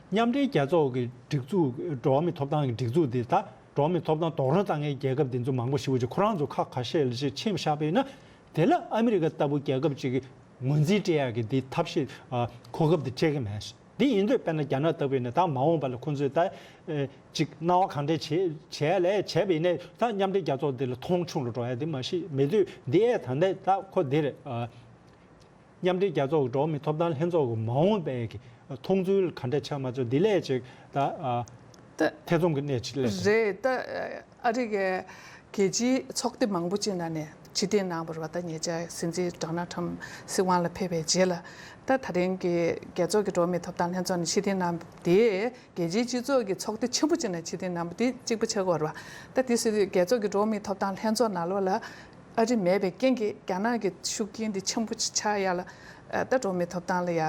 མཉམ་འབྲེལ་རྒྱལ་ཚོགས་ཀྱི་སྒྲིག་འཛུགས། འགྲོ་བ་མིའི་ཐོབ་ཐང་གི་སྒྲིག་འཛུགས་འདི་ད་འགྲོ་བ་མིའི་ཐོབ་ཐང་རྡོག་རོལ་བཏང་མཁན་རྒྱལ་ཁབ་འདི་ཚོ་མང་པོ་ཞེ་པོ་ཅིག་ཁོ་རང་ཚོ་ཁག་ཁ་ཤས་ལ་ཅིག་ཕྱིན་བཞག་པ་ཡིན་ན། དེ་ལ་ཨ་མི་རི་ཀ་ལྟ་བུ་རྒྱལ་ཁབ་ཅིག་གིས་ངོས་འཛིན་སྤྲད་ཡག་གི་འདི་ཐབས་ཤེས་ཨ་གོ་སྐབས་འདི་སྤྲད་ཀྱི་མེད། འདི་ཡིན་དུས་དཔེར་ན་རྒྱ་ནག་ལྟ་བུ་ཡིན་ན་ད་མ་འོངས་པ་ལ་ཁོང་ཚོས་ད་ཨེ་ཅིག་སྣང་བ་གང་འདྲ་བྱེད་བྱས་ལས་བྱས་པ་ཡིན་ནའི་ད་མཉམ་འབྲེལ་རྒྱལ་ཚོགས་འདི་ལ་མཐོང་ཆུང་རུ་འགྲོ་ཡ་འདི་མ་གཞི་མེད་དུས། འདི་ཨེ་ད་ལྟ་ད་ཁོ་འདི་རེད། ཨ། མཉམ་འབྲེལ་རྒྱལ་ཚོགས་ཀྱི་འགྲོ་བ་མིའི་ཐོབ་ཐང་ལྷན་ཚོགས་ཀྱི་མ་འོངས་པའི་གི་མཐོང་ཚུལ་ག་འདྲ་ཆགས་མ་ཆོག་འདི་ལས་ཅིག་ད་ཨ་ད་ཐེ་ཚོམ་གྱི་གནས་ཅིག་སླེབས་སོང་། རེད། ད་ཨ་རི་གའི་རྒྱལ་སྤྱིའི་ཚོགས་སྡེ་མང་པོ་ཅིག་ནང་ནས་ཕྱིར་འཐེན་གནང་བ་རེད་པ། ད་ཉེ་ཆར་སྲིད་འཛིན་ཌོ་ནལ་ཊམ་སྲིད་དབང་ལ་ཕེབས་པའི་རྗེས་ལ། ད་ད་རིང་གི་རྒྱལ་ཚོགས་ཀྱི་འགྲོ་བ་མིའི་ཐོབ་ཐང་ལྷན་ཚོགས་ནས་ཕྱིར་འཐེན་གནང་བ་དེ། རྒྱལ་སྤྱིའི་སྤྱི་ཚོགས་ཀྱི་ཚོགས་སྡེ་ཆེན་པོ་ཅིག་ནས་ཕྱིར་འཐེན་གནང་བ་དེ་གཅིག་པ་ཆགས་ཀྱི་ཡོད་རེད་པ། ད་དེ་ཟེར་དུས་རྒྱལ་ཚོགས་ཀྱི་འགྲོ་བ་མིའི་ཐོབ་ཐང་ལྷན་ཚོགས་ནང་ལོགས་ལ་ཨ་རི་མེད་པའི་རྐྱེན་གྱིས་རྒྱ་ནག་གི་ཤུགས་རྐྱེན་དེ་ཆེན་པོ་ཆགས་ཡ་ལ། ད་འགྲོ་བ་མིའི་ཐོབ་ཐང་ལ་ཡ་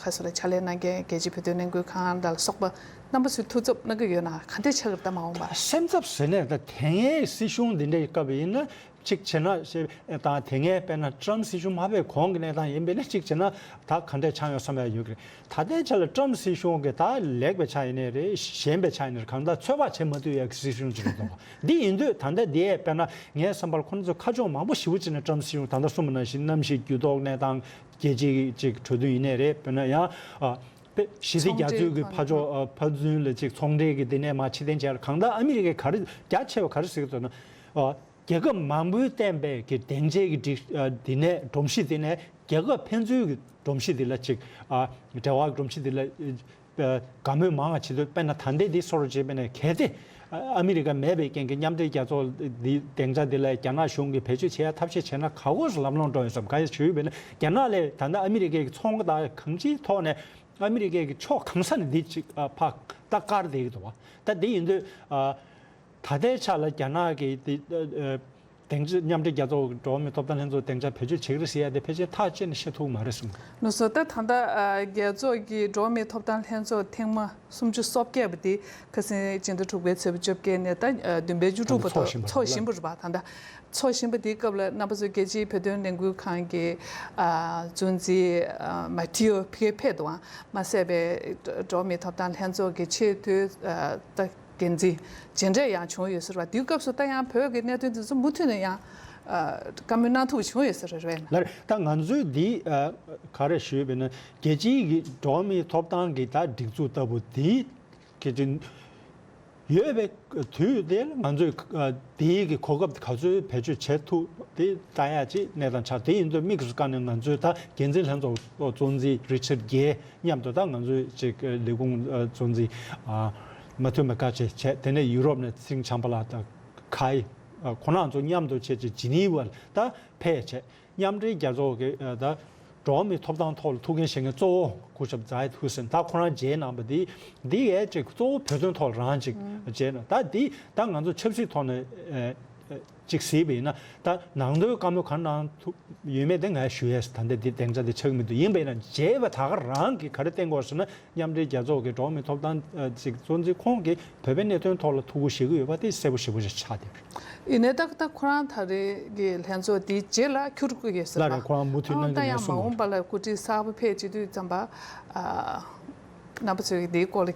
ཁ་སོ་ལ་ཕྱག་ལས་གནང་མཁན་རྒྱལ་སྤྱིའི་བོད་དོན་ལས་འགུལ་ཁང་དང་ལ་སོགས་པ་རྣམ་པ་ཚོས་ཐུགས་འཚབ་གནང་གི་ཡོད་ན། ག་འདྲས་ཆགས་ཀྱི་རེད། ད་མ་འོངས་པ་སེམས་འཚབ་ཟེར་ནས་ད་དེ་སྔའི་སྲིད་གཞུང་འདི་འདྲའི་སྐབས་ཡིན་ན། གཅིག་བྱས་ན་ཞེས་དང་། དེ་སྔའི་དཔེར་ན་ཊམ་སྲིད་གཞུང་མ་ཕེབས་གོང་གི་གནས་སྟངས་ཡིན་པས་ན། གཅིག་བྱས་ན་ད་ག་འདྲས་ཆགས་ཡོང་བསམ་ཡ་ཡོད་ཀྱི་རེད། ད་ལྟའི་ཆ་ལ་ཊམ་སྲིད་གཞུང་གི་ད་ལེགས་པའི་ཆ་ཡིན་ནའི་རེད། ཞན་པའི་ཆ་ཡིན་ནའི་རེད། གང་ལྟར་ཚོད་དཔག་བྱེད་མ་ཐུབ་ཡ་གི་སྲིད་གཞུང་ཅིག་རེད་འདུག་འདི་ཡིན་དུས་ད་ལྟ་འདི་ཡས་དཔེར་ན་ངའི་བསམ་པར་ཁོང་ཚོ་ཁ་ཕྱོགས་མང་པོ་ཞེ་པོ་ཅིག་ནས་ཊམ་སྲིད་གཞུང་ད་ལྟ་གསུངས་པ་ནང་བཞིན་གནམ་གཤིས་འགྱུར་ལྡོག་གནས་སྟངས། རྒྱལ་སྤྱིའི་ཅིག་གྲོས་མཐུན་ཡིན་ནའི་རེད། དཔེར་ན་ཡང་ཨ་དཔེ་ཞི་བདེ་རྒྱ་མཚོའི་གི་ཕ་ཕྱོགས་ཨ་ཕན་ཚུན་ལ་ཅིག་ཚོང་འབྲེལ་གི་དེ་ནས་མར་ཕྱིར་འཐེན་བྱས་ལ། གང་ལྟར་ཨ་མི་རི་ཀས་ག་རེ་རྒྱ་ཆེ་བ་ག་རེ་ཟེར་གི་འདུག་ན། ཨ། རྒྱལ་ཁབ་མང་པོས་བཏོན་པའི་གི་སྡིངས་ཆའི་གི་སྒྲིག་ཨ་འདི་ནས་སྒྲོམ་གཞི་འདི་ནས་རྒྱལ་ཁབ་ཕན་ཚུན་གྱི་སྒྲོམ་གཞི་འདི་ལ་ཅིག་ཨ་འབྲེལ་བ་སྒྲོམ་གཞི་འདི་ལ་ཨ་དགའ་མོས་མང་བ་བྱེད་དུས། དཔེར་ན་ད་ལྟའི་འདི་སོར་བྱས་པས་ན། གལ་ཏེ་ཨ་ཨ་མི་རི་ཀ་མེད་པའི་རྐྱེན་གྱིས་མཉམ་འབྲེལ་རྒྱལ་ཚོགས་འདི་སྡིངས་ཆ་འདི་ལ་རྒྱ་ནག་གཞུང་གིས་བེད་སྤྱོད་བྱེད་ཡ་ཐབས་ཤེས་བྱས་ན་ག་གོ་སུ་ལམ་ལྷོང་འགྲོ་ཡོད་བསམ། ག་ཡེ་ཞུས་པས་ན་རྒྱ་ནག་ལས་ད་ལྟ་ཨ་མི་རི་ཀའི་གི་ཚོང་ཁང་དང་གང་ཅིའི་ཐོག་ནས་ཨ་མི་རི་ཀའི་གི་ཕྱོགས་གང་ས་ནས་འདི་ཅིག་ཨ་ཕར་ད་བཀར་བསྡད་ཀྱི་འདུག་བ། ད་འདི་ཡིན་དུས་ཨ། ད་ལྟའི་ཆ་ལ་རྒྱ་ནག་གིས་དེ་ཨ་ཨ་སྡིངས་ཆ། མཉམ་འབྲེལ་རྒྱལ་ཚོགས་འགྲོ་བ་མིའི་ཐོབ་ཐང་ལྷན་ཚོགས་སྡིངས་ཆ་བེད་སྤྱོད་བྱེད་ཀྱི་རེད་ཟེར་ཡ་དེ་ཕལ་ཆེར་ཐག་བཅད་ནས་བཤད་ཐུབ་ཀྱི་མ་རེད་གསུངས། ལགས་སོ། ད་ད་ལྟ་ཨ་རྒྱལ་ཚོགས་ཀྱི་འགྲོ་བ་མིའི་ཐོབ་ཐང་ལྷན་ཚོགས་ཐེངས་མ་སུམ་ཅུ་སོ་བརྒྱད་པ་དེ་ཁ་སང་སྤྱི་ཟླ་དྲུག་པའི་ཚེས་པ་བཅོ་བརྒྱད་ནས་ད་ཨ་བདུན་པའི་བཅུ་དྲུག་བར་དུ་ཚོགས་བཞིན་པ་རེད་ལ། ཚོགས་བཞིན་པ་རེད་པ། ད་ལྟ་ཚོགས་བཞིན་པ་དེའི་སྐབས་ལ་རྣམ་པ་ཚོས་རྒྱལ་སྤྱིའི་བོད་དོན་ལས་འགུལ་ཁང་གི་ཨ་གཙོ་འཛིན་ཨ་མ་ཐི་ཡོ་ཕི་ཁེ་ཕེབས་འདུག་ཨང་། མ་ཟད་པའི་འགྲོ་བ་མིའི་ཐོབ་ཐང་ལྷན་ཚོགས་ཀྱི་ཆེས་མཐོའི་ཨ་ད་འགན་འཛིན་མཇལ་འཕྲད་ཡང་བྱུང་ཡོད་ཟེར་བ། དེའི་སྐབས་སུ་ད་ཡང་བོད་ཀྱི་གནད་དོན་དེ་ཚོ་མུ་མཐུད་ནས་ཡང་ཨ་བཀའ་མོལ་གནང་ཐུབ་པ་བྱུང་ཡོད་ཟེར་བ་རེད་པས། ལགས་རེད། ད་ང་ཚོས་འདི་ཨ་ག་རེ་ཞུས་པས་ན། རྒྱལ་སྤྱིའི་གི་འགྲོ་བ་མིའི་ཐོབ་ཐང་གི་ད་སྒྲིག་འཛུགས་ལྟ་བུ་འདི་གལ་ཆེན་ཡོད་པའི་དུས་དེ་ལ་ང་ཚོས་ཨ་དེའི་གི་གོ་སྐབས་ག་ཚོད་བེད་སྤྱོད་བྱེད་ཐུབ་དེ་ལྟ་ཡ་ཅིག་གནས་སྟངས་ཆགས། དེ་ཡིན་དུས་དམིགས་སུ་བཀར་ནས་ང་ཚོས་ད་འགན་འཛིན་ལྷན་ཚོགས་གཙོ་འཛིན་རི་ཆར་གྱི་མཉམ་དུ་ད་ང་ཚོས་ཅིག་ལས་ཁུངས་གཙོ་འཛིན་ཨ་མ་ཐུ་མེ་ཀ་ཆེ་བྱས། དེ་ནས་ཡུ་རོབ་ནས་ཚེ་རིང་བྱམས་པ་ལགས་དང་ཁའི་ ཁོ་རང་ཚོ་མཉམ་དུ་བྱས་ཏེ་ཇི་ནི་ཝར་ད་ཕེབས་བྱས། མཉམ་འབྲེལ་རྒྱལ་ཚོགས་ཀྱི་ད་འགྲོ་བ་མིའི་ཐོབ་ཐང་ཐོག་ལ་ཐུགས་འགན་བཞེས་མཁན་གཙོ་བོ་སྐུ་ཞབས་ཛའི་ཧུ་སེན་ད་ཁོ་རང་མཇལ་གནང་བ་འདི་འདི་ཡས་ཅིག་གཙོ་བོ་བོད་དོན་ཐོག་ལ་རང་ཅིག་མཇལ་ན། ད་འདི་ད་ང་ཚོ་ཆབ་སྲིད་ཐོག་ནས་ཅིག་གཟིགས་པ་ཡིན་ན། ད་ནང་དོན་བཀའ་མོལ་གང་གནང་ཐུབ་ཡོད་མེད་དེ་ངས་ཞུ་ཡས། ད་ལྟ་འདི་སྡིངས་ཆ་དེ་ཆགས་མི་འདུག་ཡིན་པ་ཡིན་ན་མཇལ་བ་ད་ག་རང་གིས་ག་རེ་བསྟན་དགོས་ཟེར་ན། མཉམ་འབྲེལ་རྒྱལ་ཚོགས་ཀྱི་འགྲོ་བ་མིའི་ཐོབ་ཐང་ཅིག་གཙོ་འཛིན་ཁོང་གིས་བོད་པའི་གནད་དོན་ཐོག་ལ་ཐུགས་ཁུར་བཞེས་ཀྱི་ཡོད་པ་དེ་གསལ་པོ་ཞེ་པོ་ཞིག་ཆགས་བསྡད་ཡོད་རེད། ཡིན་ནའི་ད་ད་ཁོ་རང་ད་རེས་ཀྱི་ལྷན་ཚོགས་འདིའི་རྗེས་ལ་འཁྱུར་དགོས་ཡོད་ཟེར་ལ་རེད། ཁོ་རང་མུ་མཐུད་གནང་གི་ཡིན་ད་ཡང་མ་གསུངས་འོངས་པ་ལ་གོ་སྒྲིག་གསར་པ་ཕེབས་བྱེད་དུས་ཙམ་པ། རྣམ་པ་ཚོས་ཀྱི་འདིའི་སྐོར་ལ་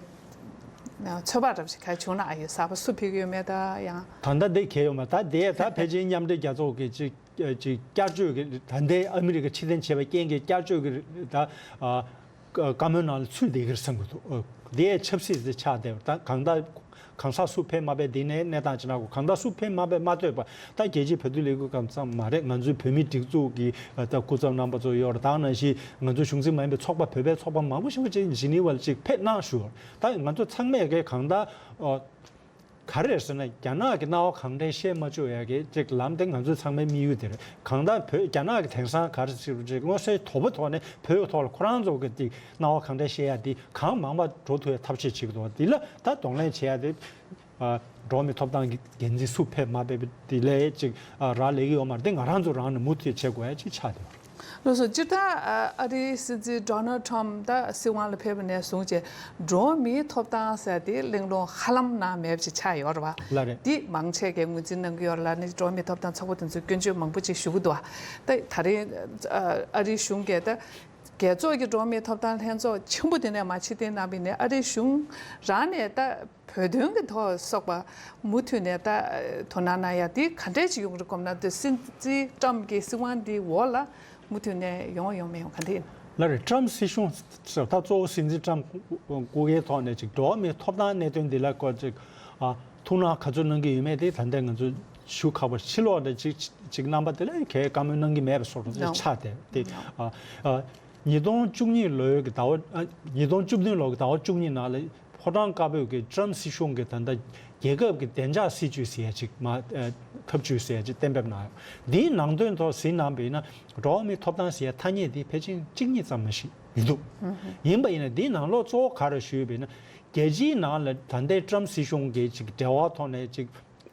ཚོད་དཔག་འདྲ་པོ་ཞིག་ག་བྱུང་ན་ཨ་ཡོད་གསར་པ་སུ་ཕེབས་ཀྱི་ཡོད་མེད་ད་ཡང་། ད་ལྟ་འདི་གལ་ཡོད་མ་ད་དེ་ད་ཕལ་ཆེར་མཉམ་འབྲེལ་རྒྱལ་ཚོགས་ཀྱི་ཅིག་ཅིག་བསྐྱར་བཅོས་ཀྱི་ད་ལྟའི་ཨ་མི་རི་ཀ་ཕྱིར་འཐེན་བྱས་པའི་རྐྱེན་གྱིས་བསྐྱར་བཅོས་ཀྱི་ད་བཀའ་མོལ་ནང་ལ་ཚུད་བསྡད་ཀྱི་རེད་བསམ་གྱི་འདུག་དེ་ཆབ་སྲིད་དེ་ཆགས་བསྡད་པ་ད་གང་ལྟར་གང་ཟག་སུ་ཕེབས་མ་ཕེབས་དེ་ནས་གནས་སྟངས་ཅི་ན་གོ་གང་ལྟར་སུ་ཕེབས་མ་ཕེབས་མ་ལྟོས་པར་ད་རྒྱལ་སྤྱིའི་བོད་དོན་ལས་འགུལ་ཁང་ཙམ་མ་རེད། ང་ཚོའི་བོད་མིའི་སྒྲིག་འཛུགས་ཀྱི་ད་སྐུ་ཚབ་རྣམ་པ་ཚོ་ཡོད་རེད། ད་ནང་བཞིན་ང་ཚོའི་གཞུང་འཛིན་མ་ཡིན་པའི་ཚོགས་པ་བོད་པའི་ཚོགས་པ་མང་པོ་ཞིག་ཅིག་ཇི་ནི་ཝར་ཅིག་ཕེབས་གནང་ཞུ། ད་ང་ཚོ་ཚང་མས་གང་ལྟར། ག་རེ་རེད་ཟེར་ན་རྒྱ་ནག་གི་སྣང་བ་གང་དྲན་བཤད་མ་བཅུག་ཡ་གི་ཅིག་ལམ་དེ་ང་ཚོའི་ཚང་མའི་དམིགས་ཡུལ་དེ་རེད། གང་ལྟར་བོད་རྒྱ་ནག་གི་དེང་སང་ག་རེ་ཟེར་ཅིག་མངོན་གསལ་དོད་པོ་ཐོག་ནས་བོད་ཐོག་ལ་ཁོ་རང་ཚོ་གི་ཅིག་སྣང་བ་གང་དྲན་བཤད་ཡ་དེ་གང་མང་བ་འགྲོ་ཐུབ་ཡ་ཐབས་ཤེས་བྱེད་ཀྱི་འདུག་དེ་ལ་ད་གདོང་ལེན་བྱེད་ཡ་དེ་འགྲོ་བ་མིའི་ཐོབ་ཐང་གི་འགན་འཛིན་སུ་ཕེབས་མ་ཕེབས་དེ་ལས་ཅིག་རག་ལས་ཀྱི་ཡོད་མ་རེད། དེ་ང་རང་ཚོ་རང་ནས་མུ་མཐུད་བྱེད་དགོས་ཡ་ཅིག་ཆགས་བསྡད་པ་རེད། ལགས་སོ། སྤྱིར་བཏང་ཨ་རིའི་སྲིད་འཛིན་Donald Trump ད་སྲིད་དབང་ལ་ཕེབས་པ་ནས་བཟུང་བྱས་འགྲོ་བ་མིའི་ཐོབ་ཐང་ཟེར་དེ་གླེང་སློང་ཧ་ལམ་གནང་མེད་པ་ཅིག་ཆགས་ཡོད་རེད་བ། ལགས་རེད། འདི་མང་ཆེ་གས་ངོས་འཛིན་གནང་གི་ཡོད་རེད་ལ་ནི་འགྲོ་བ་མིའི་ཐོབ་ཐང་ཚོགས་པ་དེ་ཚོས་སྐྱོན་བརྗོད་མང་པོ་ཅིག་ཞུ་གི་འདུག་བ། ད་ད་རེས་ཨ་རིའི་གཞུང་གིས་ད་རྒྱལ་ཚོགས་ཀྱི་འགྲོ་བ་མིའི་ཐོབ་ཐང་ལྷན་ཚོགས་ཆེན་པོ་དེ་ནས་མར་ཕྱིར་འཐེན་གནང་བ་ཡིན་ནའི་ཨ་རིའི་གཞུང་རང་ནས་ད། བོད་དོན་གྱི་ཐོག་སོགས་པ་མུ་མཐུད་ནས་ད་དོ་སྣང་གནང་ཡ་དེ་ག་འདྲས་ཅིག་ཡོང་གི་རེད་དགོངས་ན། དེ་སྲིད་འཛིན་ཊམ་གྱི་སྲིད་དབང་འདིའི་འོག་ལ་མུ་མཐུད་ནས་ཡོང་ཡོང་མི་ཡོང་ག་འདྲས་ཡིན། ལགས་རེད། ཊམ་སྲིད་གཞུང་ཟེར་ད་གཙོ་བོ་སྲིད་འཛིན་ཊམ་སྐུ་སྒེར་ཐོག་ནས་ཅིག་འགྲོ་བ་མིའི་ཐོབ་ཐང་གནད་དོན་འདི་ལ་སྐོར་ཅིག་ཨ་ཐུགས་སྣང་ག་ཚོད་གནང་གི་ཡོད་མེད་དེ་ད་ལྟ་ང་ཚོ་ཞུ་ཁག་པོ། ཕྱི་ལོགས་ནས་ཅིག་ཅིག་རྣམ་པ་དེ་ལ་གས་བཀའ་མོལ་གནང་གི་མེད་པ་བཟོ་འདྲ་ཆགས་བསྡད་དེ། ཨ་ཨ་ཉིས་སྟོང་བཅུ་གཉིས་ལོའི་གི་ཟླ་བ་ཨ་ཉིས་སྟོང་བཅུ་བདུན་ལོ་གི་ཟླ་བ་བཅུ་གཉིས་ནང་ལ། ཕོ་བྲང་དཀར་པོའི་གི་ཊམ་སྲིད་གཞུང་གི་ད་ལྟ་རྒྱལ་ཁབ་ཀྱི་བདེ་འཇགས་སྲིད་ཇུས་ཟེར་ཡ་ཅིག་མ་ཨ་ཐབས་ཇུས་ཟེར་ཡ་ཅིག་གཏན་འབེབས་གནང་ཡོད། འདིའི་ནང་དོན་ཐོག་གཟིགས་གནང་བ་ཡིན་ན་འགྲོ་བ་མིའི་ཐོབ་ཐང་ཟེར་ཡ་ཐ་སྙད་འདི་ཕལ་ཆེར་གཅིག་གཉིས་ཙམ་མ་ཞིག་མི་འདུག་ཡིན་པ་ཡིན་ན་འདིའི་ནང་ལོགས་གཙོ་བོ་ག་རེ་ཞུས་པ་ཡིན་ན། རྒྱལ་སྤྱིའི་ནང་ལ་ད་ལྟའི་ཊམ་སྲིད་གཞུང་གི་ཅིག་འབྲེལ་བ་ཐོག་ནས་ཅིག་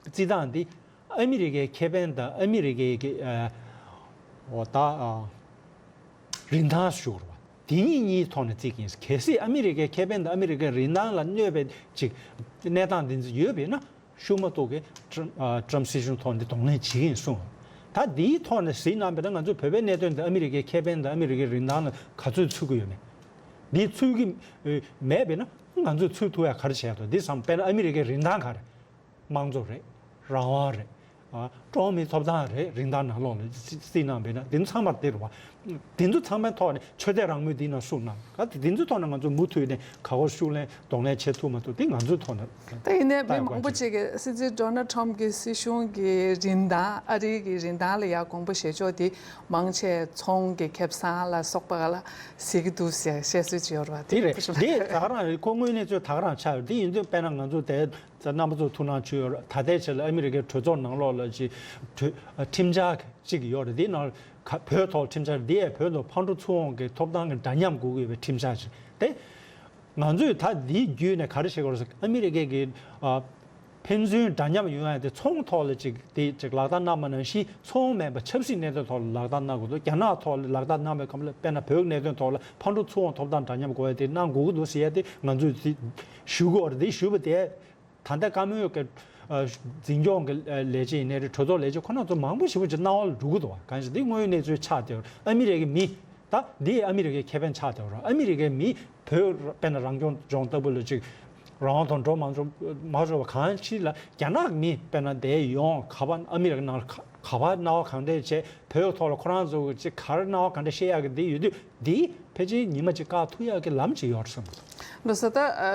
རྩིས་སྟངས་འདི་ཨ་མི་རི་ཀའི་ཁེ་ཕན་དང་ཨ་མི་རི་ཀའི་གི་ཨ་འོ་ད་ཨ་རིན་ཐང་ཞུ་དགོས་རེད་བ། དེ་གཉིས་གཉིས་ཐོག་ནས་བརྩི་གི་ཡིན། གལ་སྲིད་ཨ་མི་རི་ཀའི་ཁེ་ཕན་དང་ཨ་མི་རི་ཀའི་རིན་ཐང་ལ་གནོད་པའི་ཅིག་གནས་སྟངས་འདི་ཚོ་ཡོད་པས་ན་ཤུགས་མ་གཏོགས་ཀྱི་ཊམ་ཨ་ཊམ་སྲིད་གཞུང་ཐོག་ནས་གདོང་ལེན་བྱེད་ཀྱི་ཡིན་གསུངས། ད་འདིའི་ཐོག་ནས་གཟིགས་གནང་བས་ན་ང་ཚོ་བོད་པའི་གནད་དོན་འདི་ཨ་མི་རི་ཀའི་ཁེ་ཕན་དང་ཨ་མི་རི་ཀའི་རིན་ཐང་ལ་ག་ཚོད་ཚུད་ཀྱི་ཡོད་མེད། འདི་ཚུད་ཀྱི་མེད་པས་ན་ང་ཚོས་ཚུད་ཐུབ་ཡ་ག་རེ་བྱས་ཡོད་དོ། འདི་བསམ་དཔེར་ན་ཨ་མི་རི་ཀའི་རིན་ཐང་ག་རེ། དམངས་གཙོ་རེད། རང་དབང་རེད། ཨ་འགྲོ་བ་མིའི་ཐོབ་ཐང་རེད། རིན་ཐང་ནང་ལོགས་ལ་རྩི་རྩིས་གནང་བས་ན་འདི་ཚང་མ་དེ་རེད་བ། འདི་ཚོ་ཚང་མའི་ཐོག་ནས་ཆོས་དད་རང་མོས་འདི་ནང་བསུབ་གནང་ག་དེ་འདི་ཚོའི་ཐོག་ནས་ང་ཚོ་མུ་མཐུད་ནས་ག་བར་ཤུགས་ལེན་གདོང་ལེན་བྱེད་ཐུབ་མ་ཐུབ་དེ་ང་ཚོའི་ཐོག་ནས་ད་ཡིན་ནའི་མི་མང་པོ་ཅིག་གིས་སྲིད་འཛིན་ཌོ་ནལ་ཊམ་གྱི་སྲིད་གཞུང་གི་རིན་ཐང་ཨ་རིའི་གི་རིན་ཐང་ལ་ཡ་དགོངས་པ་བཞེས་ཕྱོགས་དེ་མང་ཆེ་ཚོང་གི་ཁེ་བཟང་ལ་སོགས་པ་ལ་གཟིགས་ཀྱི་འདུག་ཟེར་བཤད་སྲོལ་ཅིག་ཡོད་རེད་བ། དེ་རེད། དེ་ད་ག་རང་རེད། ཁོ་དངོས་གནས་ཚོད་ད་ག་རང་ཆགས་ཡོད། དེ་ཡིན་དུས་དཔེར་ན་ང་ཚོ་དེ། རྣམ་པ་ཚོ་ཐུགས་སྣང་བྱོས་ཡོད་རེད། ད་ལྟའི་ཆར་ལ་ཨ་མི་རི་ཀའི་གྲོས་ཚོགས་ནང་ལོགས་ལ་ཅིག་གྲོས་ཁྲིམས་འཆར་ཅིག་ཡོད་རེད། འདིའི་ནང་ཁ་བོད་ཐོག་ཁྲིམས་འཆར་འདི་ཡས་བོད་དུ་ཕར་འགྲོ་ཚུར་འོང་གི་ཐོབ་ཐང་གི་འདྲ་མཉམ་དགོས་ཀྱི་ཡོད་པའི་ཁྲིམས་འཆར་ཅིག་དེ། ང་ཚོས་ད་འདིའི་བརྒྱུད་ནས་ག་རེ་བྱེད་དགོས་རེད་ཟེར། ཨ་མི་རི་ཀའི་གི་ཨ་ཕན་ཚུན་འདྲ་མཉམ་ཡོང་ཡ་དེ་ཚོང་ཐོག་ལ་ཅིག་དེ་ཅིག་ལག་བསྟར་གནང་བ་ནང་བཞིན་ཚོང་མེད་པ་ཆབ་སྲིད་གནད་དོན་ཐོག་ལ་ལག་བསྟར་གནང་དགོས་འདུག་རྒྱ་ནག་ཐོག་ལ་ལག་བསྟར་གནང་བའི་སྐབས་ལ་དཔེར་ན་བོད་ཀྱི་གནད་དོན་ཐོག་ལ་ཕར་འགྲོ་ཚུར་འོང་ཐོབ་ཐང་འདྲ་མཉམ་དགོས་ཡ་དེ་གནང་དགོས་ཀྱི་འདུག་ཟེར་ཡ་དེ་ང་ཚོས་དེ་ཞུ་དགོས་རེད། དེ་ཞུས་པ་དེ། ད་ལྟ་བཀའ་མོལ་གྱི་ཨ་འཛིན་སྐྱོང་གི་ཨ་ལས་བྱེད་ཡིན་ནའི་རེད། གྲོས་ཚོགས་ལས་བྱེད་ཁོ་རང་ཚོ་མང་པོ་ཞེ་པོ་ཅིག་སྣང་བ་ལ་འགྲོ་གི་འདུག་བ། གང་ཞིག་འདི་དངོས་ཡོད་གནས་ཚུལ་ཆགས་བསྡད་ཡོད་རེད། ཨ་མི་རི་ཀའི་མི་ད་འདི་ཨ་མི་རི་ཀའི་ཁེ་ཕན་ཆགས་བསྡད་ཡོད་རེད། ཨ་མི་རི་ཀའི་མི་བོད་དཔེར་ན་རང་སྐྱོང་ལྗོངས་ལྟ་བུ་ལ་ཅིག་རང་དབང་དང་འགྲོ་མ་འགྲོ་མ་འགྲོ་བ་གང་ཞིག་ལ་རྒྱ་ནག་མི་དཔེར་ན་འདིར་ཡོང་ག་པར་ཨ་མི་རི་ཀ་ནང་ལ་ག་ག་པར་སྣང་བ་གང་འདྲས་བྱས། བོད་ཐོག་ལ་ཁོ་རང་ཚོ་ཅིག་ག་རེ་སྣང་བ་གང་འདྲས་བཤད་ཡག་གི་འདི་ཡོད་དུས། འདི་ཕལ་ཆེར་ཉི་མ་གཅིག་བཀག་ཐུབ་ཡག་གི་ལམ་ཅིག་ཡོད་རེད་བསམ་གྱི་འདུག་ལགས་སོ། ད་ཨ་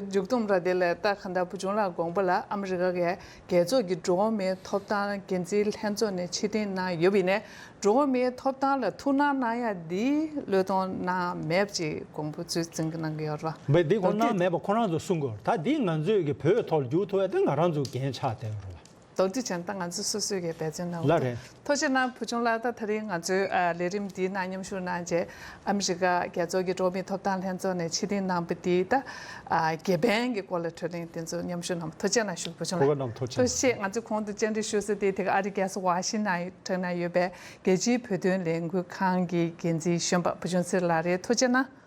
མཇུག་སྡོམ་ར་དེ་ལ་ད་གང་ལྟར་བུ་ཆུང་ལགས་དགོངས་པ་ལ་ཨ་མི་རི་ཀ་གི་རྒྱལ་ཚོགས་ཀྱི་འགྲོ་བ་མིའི་ཐོབ་ཐང་འགན་འཛིན་ལྷན་ཚོགས་ནས་ཕྱིར་འཐེན་གནང་ཡོད་པ་ཡིན་ནའི་འགྲོ་བ་མིའི་ཐོབ་ཐང་ལ་ཐུགས་སྣང་གནང་ཡ་འདི་བློས་གཏོང་གནང་མེད་པ་ཅིག་དགོངས་པ་ཚོད་འཛིན་གནང་གི་ཡོད་རེད་བ། མེད་འདི་དགོངས་གནང་མེད་པ་ཁོ་རང་ཚོ་གསུང་དགོས་རེད། ད་འདི་ང་ཚོས་ཀྱི་བོད་ཐོག་ལ་བསྒྱུར་ཐུབ་ཡ་དེ་ང་རང་ཚོའི་འགན་ཆགས་བསྡད་ཡོད་རེད་བ། མདོར་བསྡུས་བྱས་ན་ད་ང་ཚོ་སོ་སོས་ཀྱི་འབད་བརྩོན་གནང་དགོས་འདུག་ལགས་རེད། ཐུགས་རྗེ་གནང་བུ་ཆུང་ལགས། ད་ད་རིང་ང་ཚོའི་ཨ་ལས་རིམ་འདིའི་ནང་མཉམ་ཞུགས་གནང་བྱས་ཨ་མི་རི་ཀ་རྒྱལ་ཚོགས་ཀྱི་འགྲོ་བ་མིའི་ཐོབ་ཐང་ལྷན་ཚོགས་ནས་ཕྱིར་འཐེན་གནང་བ་འདི་ད་ཨ་དགེ་ཕན་གྱི་སྐོར་ལ་གྲོས་གླེང་འདི་ཚོ་མཉམ་ཞུགས་གནང་བ་ཐུགས་རྗེ་གནང་ཞུ། བུ་ཆུང་ལགས། གོ་སྐབས་གནང་བ་ཐུགས་རྗེ་གནང་། ཐུགས་རྗེ་ཆེ། ང་ཚོས་གོང་དུ་བཅར་འདྲི་ཞུ་ས་དེ་དེ་ག་ཨ་རི་རྒྱལ་ས་ཝ་ཤིང་ཊོན་ནང་ཡོད་པའི་རྒྱལ་སྤྱིའི་བོད་དོན་ལས་འགུལ་ཁང་གི་འགན་འཛིན་གཞོན་པ་བུ་ཆུང་ཚེ་རིང་ལགས་རེད། ཐུགས་རྗེ་གནང་།